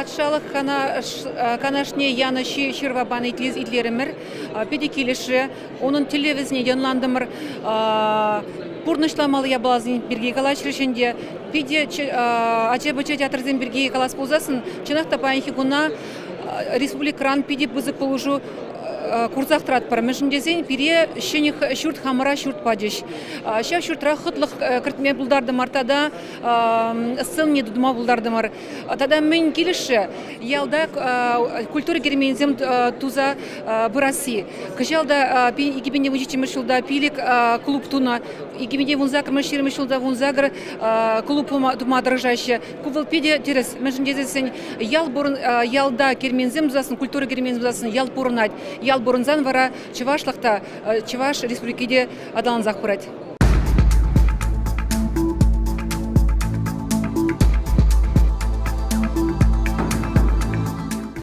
Патшалӑх Канашне янӑ ҫырӑва панӑ итлерӗмӗр. Питӗ килӗшрӗ. Унӑн тӗллевӗсене те ӑнлантӑмӑр. Пурнӑҫламалли япаласем пирки калаҫрӗҫ ӗнтӗ. Питӗ ача-пӑча театрсем пирки калас пулсассӑн, чӑнах та паянхи куна республикӑран питӗ пысӑк пулӑшу курсах тӑратпӑр. Мӗншӗн тесен пире ҫӗнӗ ҫурт хамӑра ҫурт пачӗҫ. Ҫав ҫуртра хӑтлӑх кӗртме пултартӑмӑр тата сценине тума пултартӑмӑр. Тата мӗн килӗшрӗ? Ялта культура керменӗсем туса пырасси. Кӑҫал та 2017 ҫулта 5 клуб тунӑ, 2018 20 ҫулта 18 клуб тума тӑрӑшаҫҫӗ. Ку вӑл питӗ тӗрӗс. Мӗншӗн тесессӗн ял ялта керменсем тусассӑн, культура керменӗсем тусассӑн ял пурӑнать. Ял пурӑнсан вара чӑвашлӑх та, Чӑваш Республики те аталансах пырать.